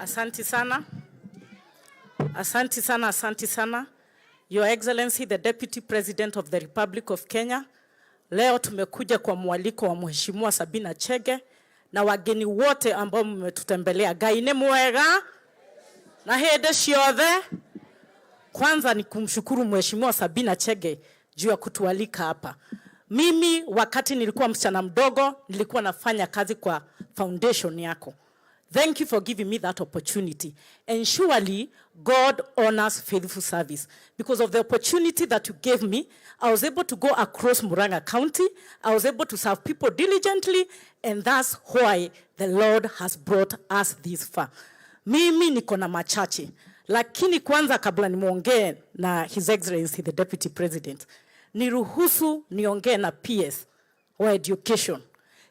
Asanti sana. Asanti sana, asanti sana. Your Excellency, the Deputy President of the Republic of Kenya, leo tumekuja kwa mwaliko wa Mheshimiwa Sabina Chege na wageni wote ambao mmetutembelea. Ngai nĩ mwega na hĩndĩ ciothe. Kwanza ni kumshukuru Mheshimiwa Sabina Chege juu ya kutualika hapa. Mimi wakati nilikuwa msichana mdogo nilikuwa nafanya kazi kwa foundation yako. Thank you for giving me that opportunity. And surely God honors faithful service. Because of the opportunity that you gave me, I was able to go across Murang'a County. I was able to serve people diligently, and that's why the Lord has brought us this far. Mimi niko na machache, lakini kwanza kabla nimwongee na His Excellency the Deputy President, niruhusu niongee na PS wa Education.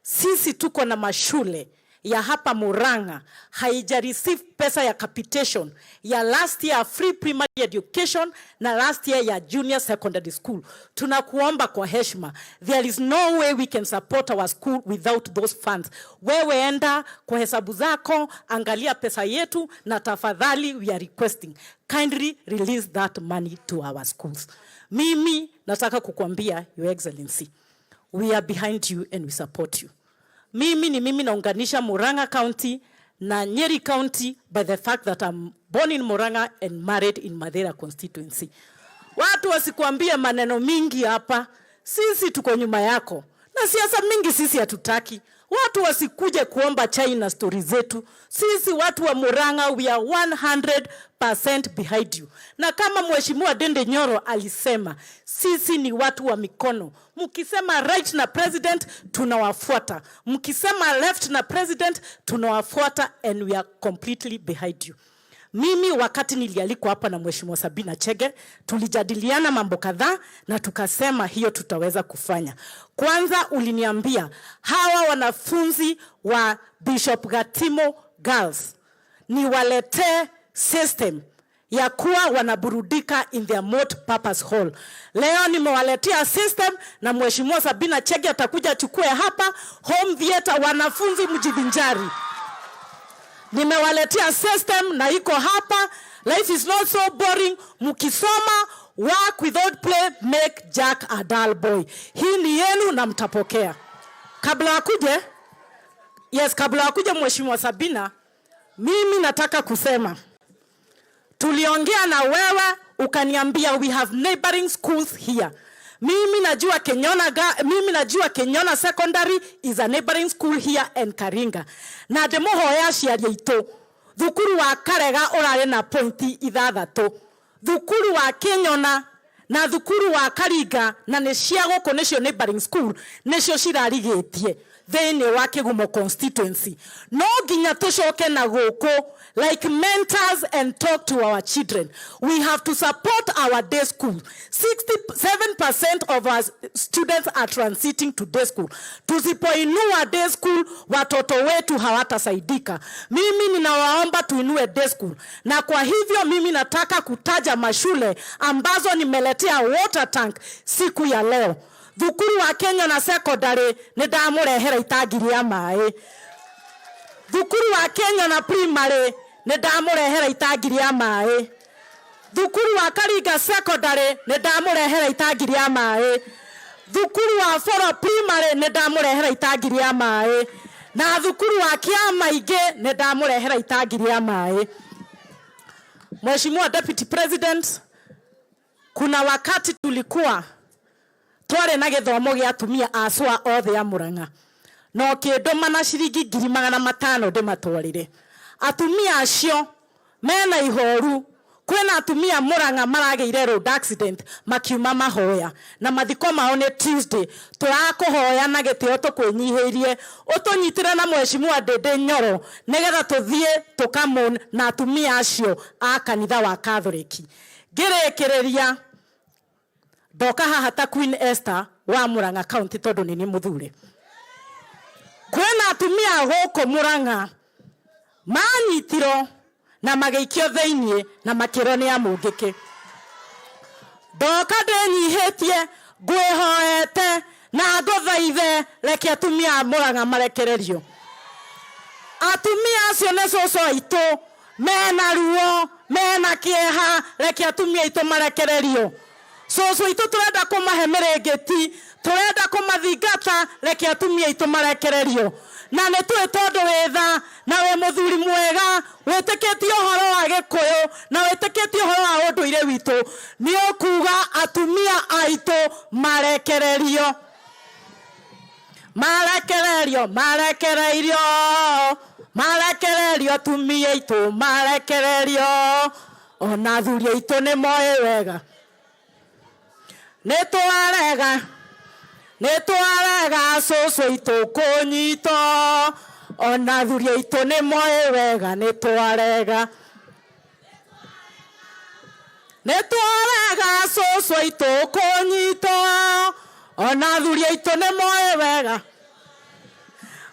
Sisi tuko na mashule ya hapa Murang'a haija receive pesa ya capitation ya last year free primary education na last year ya junior secondary school. Tunakuomba kwa heshima, there is no way we can support our school without those funds. Wewe enda kwa hesabu zako, angalia pesa yetu, na tafadhali we are requesting kindly release that money to our schools. Mimi nataka kukwambia, Your Excellency, we are behind you and we support you. Mimi ni mimi naunganisha Murang'a County na Nyeri County by the fact that I'm born in Murang'a and married in Mathira constituency. Watu wasikuambie maneno mingi hapa, sisi tuko nyuma yako na siasa mingi sisi hatutaki. Watu wasikuje kuomba chai na stori zetu. Sisi watu wa Murang'a, we are 100% behind you. Na kama Mheshimiwa Ndindi Nyoro alisema, sisi ni watu wa mikono. Mkisema right na president, tunawafuata. Mkisema left na president, tunawafuata and we are completely behind you. Mimi wakati nilialikwa hapa na Mheshimiwa Sabina Chege, tulijadiliana mambo kadhaa na tukasema hiyo tutaweza kufanya. Kwanza uliniambia hawa wanafunzi wa Bishop Gatimo Girls niwaletee system ya kuwa wanaburudika in their multi-purpose hall. Leo nimewaletea system na Mheshimiwa Sabina Chege atakuja achukue hapa home theater, wanafunzi mjivinjari. Nimewaletea system na iko hapa. Life is not so boring. Mkisoma, work without play make Jack a dull boy. Hii ni yenu na mtapokea. Kabla akuje, yes, kabla akuje Mheshimiwa Sabina, mimi nataka kusema tuliongea na wewe ukaniambia we have neighboring schools here. Mimi najua Kenyona Secondary is a neighboring school here and Karinga. Na ndĩmũhoya aciari aitũ, thukuru wa Karega ũrarĩ na pointi 6, thukuru wa Kenyona na thukuru wa Karinga na nĩ cia gũkũ, nĩcio neighboring school, nĩcio cirarigĩtie thĩinĩ wa Kĩgumo constituency. No nginya tũcoke na gũkũ like mentors and talk to our children. We have to support our day school. 67% of our students are transiting to day school. Tusipoinua day school, watoto wetu hawatasaidika. Mimi ninawaomba tuinue day school, na kwa hivyo mimi nataka kutaja mashule ambazo nimeletea water tank siku ya leo. Thukuru wa Kenyona Secondary nĩ ndamũrehera itangi rĩa maĩ. Thukuru wa Kenyona Primary nĩ ndamũrehera itangi rĩa maĩ. Thukuru wa Karinga Secondary nĩ ndamũrehera itangi rĩa maĩ. Thukuru wa Foro Primary nĩ ndamũrehera itangi rĩa maĩ, na thukuru wa Kĩamaingĩ nĩ ndamũrehera itangi rĩa maĩ. Mheshimiwa Deputy President, kuna wakati tulikuwa twarĩ na gĩthomo gĩa atumia a cwa othe a Murang'a na ũkĩndũma na ciringi 500,000 ndĩmatwarĩre atumia acio mena ihoru. Kwĩna atumia Murang'a maragĩire road accident makiuma mahoya na mathiko mao nĩ Tuesday. Tũrakũhoya na gĩtĩo, tũkwĩnyihĩirie ũtũnyitĩre na Mheshimiwa Ndindi Nyoro nĩgetha tũthiĩ tũkamon na atumia acio a kanitha wa Catholic. Ngĩrĩkĩrĩria, ndoka haha ta Queen Esther wa Murang'a County tondũ nĩ niĩ mũthure. Kwĩna atumia gũkũ Murang'a manyitirwo na magĩikio thĩiniĩ na makĩrwo nĩ amũngĩkĩ. Ndoka ndĩnyihĩtie, ngwĩhoete na ngũthaithe, reke atumia a Murang'a marekererio. Atumia acio nĩ cũcũ aitũ. Mena ruo, mena kĩeha, reke atumia aitũ marekererio. Cũcũ aitũ tũrenda kũmahe mĩrĩngĩti, tũrenda kũmathingata, reke atumia aitũ marekererio. Na nĩ tũĩ tondũ wĩ tha na wĩ mũthuri mwega, wĩtĩkĩtie ũhoro wa Gĩkũyũ na wĩtĩkĩtie ũhoro wa ũndũire witũ, nĩ ũkuga atumia aitũ marekererio. Marekererio, marekereirio, marekererio atumia aitũ marekererio. Ona athuri aitũ nĩ moĩ wega. Nĩ twarega, nĩ twarega cũcũ aitũ kũnyitwo. Ona athuri aitũ nĩ moĩ wega nĩ twarega. Nĩ twarega cũcũ aitũ kũnyitwo. Ona athuri aitũ nĩ moĩ wega.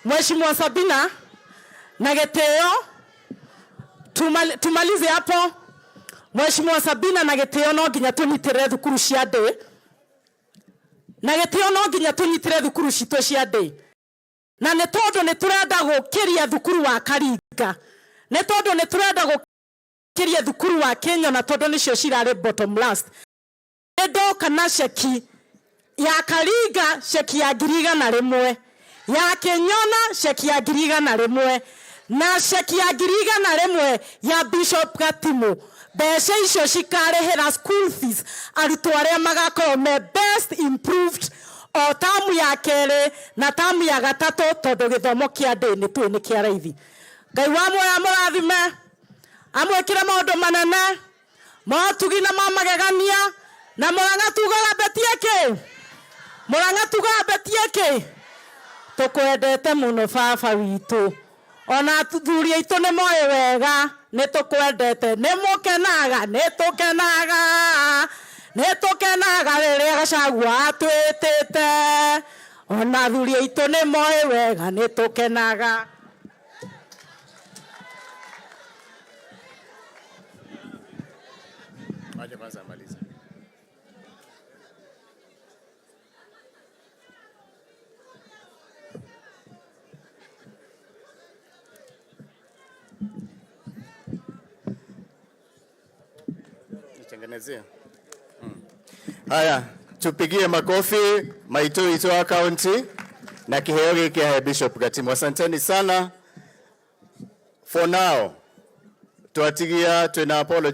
Mheshimiwa Sabina na gĩtĩo, tumalize hapo. Mheshimiwa Sabina na gĩtĩo no nginya tũnyitĩrĩre thukuru cia ndĩ. Na gĩtĩo no nginya tũnyitĩrĩre thukuru citũ cia ndĩ. Na nĩ tondũ nĩ tũrenda gũkĩria thukuru wa Karinga. Nĩ tondũ nĩ tũrenda gũkĩria thukuru wa Kĩnyona tondũ nĩcio cirarĩ bottom last. Nĩ ndoka na ceki ya Karinga, ceki ya 100,000. Ya Kĩnyona, ceki ya 100,000. Na ceki ya 100,000 ya Bishop Gatimu. Mbeca icio cikarĩhĩra school fees arutwo arĩa magakorwo me best improved o tamu ya kerĩ na tamu ya gatatũ, tondũ gĩthomo kĩa ndĩ nĩ tũĩ nĩ kĩa raithi. Ngai wa muoyo amũrathime, amwĩkĩre maũndũ manene, motugi na ma magegania, na Mũrang'a tugaga mbetie kĩ? Mũrang'a tugaga mbetie kĩ? Tũkwendete mũno baba witũ. Ona athuri aitũ nĩ moĩ wega nĩ tũkwendete, nĩ mũkenaga, nĩ tũkenaga, nĩ tũkenaga rĩrĩa Gachagua atwĩtĩte. Ona athuri aitũ nĩ moĩ wega nĩ tũkenaga. Wacha kwanza amalize. Nitengenezee. Haya, tupigie makofi Maitũ witũ wa county na kiheo gĩkĩ ahe Bishop Gatimu. Asanteni sana. For now, twatigia twina apology.